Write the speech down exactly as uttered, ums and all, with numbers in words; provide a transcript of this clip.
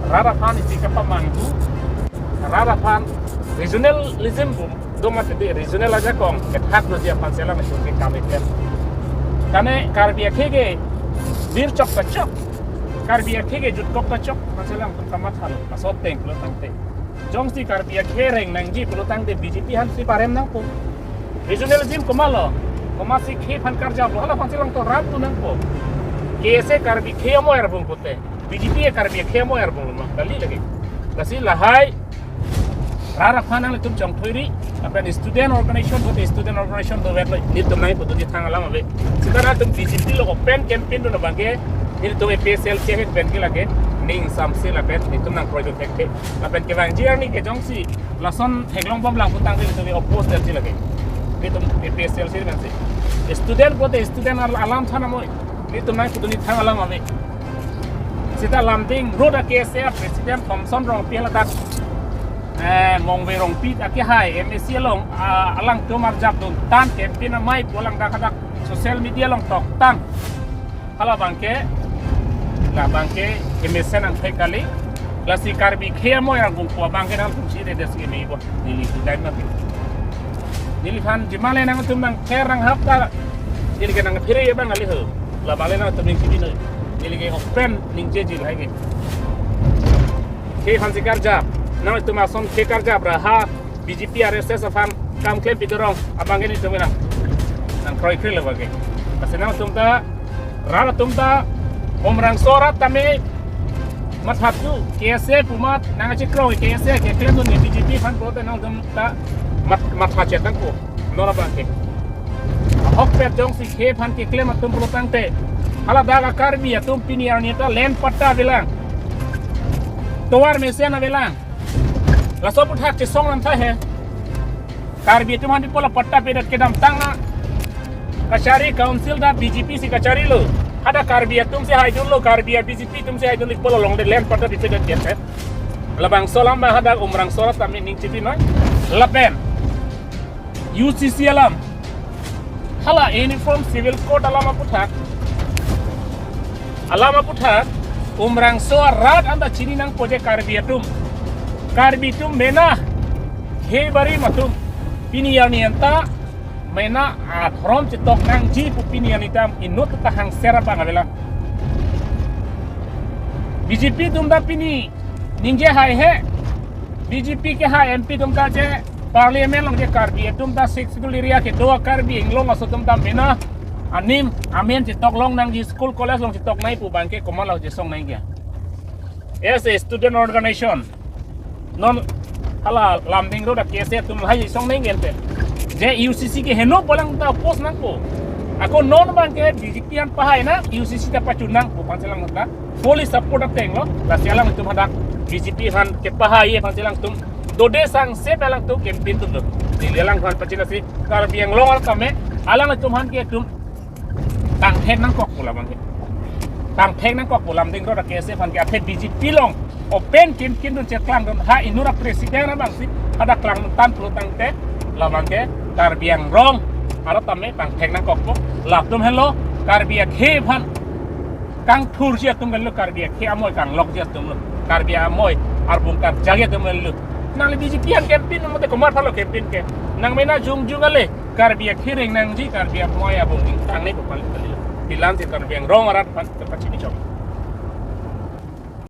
Rat aphan isi kapamanghu, rat aphan regionalism pu do mati, regional ajakong kethak doji aphan si alanglitum ke kam-ik klem. Tame Karbi akhei ke virchok ta chok, Karbi akhei ke jutkok ta chok, aphan si alangtum kamatha lo, laso ateng pulo tangte. Jongsi Karbi akhei reng nangji pulo tangte B J P aphan si parem nangpo. Regionalism komatlo, komatsi khei aphan karjap lo, hala aphan si alangtum rat tu nangpo. K S A Karbi akhei amoi arbung pute, B J P Karbi akhei amoi arbung lo ma, kali lagi. Lasi lahai rat aphan nanglitum chongthui ri, lapen student organization, bote student organization doverlo, nelitum nangpu doji thang alam ave. Seta nangtum B J P along open campaign dun abangke, nelitum A P H L C ahin pen ke lake ning samse lapen nelitum nangkroidun thekthe. Lapen kevangji arni ke jongsi lason theklongbom lang pu tangte nelitum oppose detji lake. Nelitum A P H L C pensi, student bote student al-, alam than amoi, nelitum nangpu doji thang alam ave. Seta Lumding Road a K S A president Thomson Rongpi ladak, eh, Mongve Rongpi akehai M A C along, ah, alangtum arjapdun tan campaign amei pu alang dak hadak social media along toktang. Hala abangke, la abangke kemesen angthek kali. Lasi Karbi akhei amoi arang bungpo abangke nangtum si redes ke mei bo. Neli tu time na. Neliphan jimale nangtum nangther nanghap ta, neli ke nangphere abang kali ho. Labang le nangtum ning chibi noi. Neli ke open ningjeji lahai ke. Khei aphan si karjap, nangtum ason khei karjap ra ha B J P R S S aphan kam klem pidorong abangke nelitum nang, nangkroikre lo abangke. Lasi nangtum ta, rat atum ta, Umrangso arat tame mathathu, K S A pu amat nangchekroi, K S A keklemdun ne B J P aphan pulote nangtum ta mat, matha chetangpo. Non abangke. Ahokpet jongsi khei aphan keklem atum pulo tangte, hala dak a Karbi atum pini arni ta land patta avelang, tovar mesen avelang. Laso aphuthak chesong nangtha he. Karbi atum aphan pi pulo patta pedet kedamtang a kachari council ta B J P si kacharilo. Hadak Karbi atum si haidunlo, Karbi a B J P atum si haidunlo, pu pulo longde land patta pipedet ke he. Labangso alam abang hadak Umrangso arat tame ning chibi noi. Lapen U C C alam, hala Uniform Civil Code alam aphuthak, alam aphuthak, Umrangso arat anta chini nangpo je Karbi atum, Karbi atum mena khei barim atum pini arni anta mena adhorom chetok nangji pu pini arni tam inut ta hangser abang avelang. B J P atum ta pini ningje haihe, B J P kehai M P atum ta je parliament along je Karbi atum ta Sixth Schedule area kedo a Karbi Anglong aso atum ta mena anim amen chetok long nangji, school college along chetok nangji pu abangke komatlo chesong nangji. As a student organization, non hala Lumding Road a K S A atum lahai chesong nangji ante, je U C C ke heno pu alang ta oppose nangpo. Ako non abangke B J P aphan pahai nang, U C C ta pachun nangpo aphan si alang ta fully support ateng lo. Lasi alangtum hadak B J P aphan kepahai aphan si alangtum dode sangse alangtum campaign dunlo. Neli alangphan pachinasi Karbi Anglong arat tame alangtum aphan ke atum tangthek nangkokpo labangke. Tangthek nangkokpo Lumding Road a K S A aphan ke, athe B J P along open campaign dun cheklangdun ha inut a president abang si hadak klangdun tan pulo tangte labangke Karbi Anglong arat tame tangthek nangkokpo. Latum henlo Karbi akhei aphan kangthurji atum henlo, Karbi akhei amoi kanglokji atum lo, Karbi amoi arbung karjakji atum henlo. Nangli B J P aphan campaign mate komat aphanlo campaign ke? Nang mena jongjong ale Karbi akhei reng nangji, Karbi amoi abung ingtang ne kopal kali. Dilan si Karbi Anglong arat aphan kepachini chok.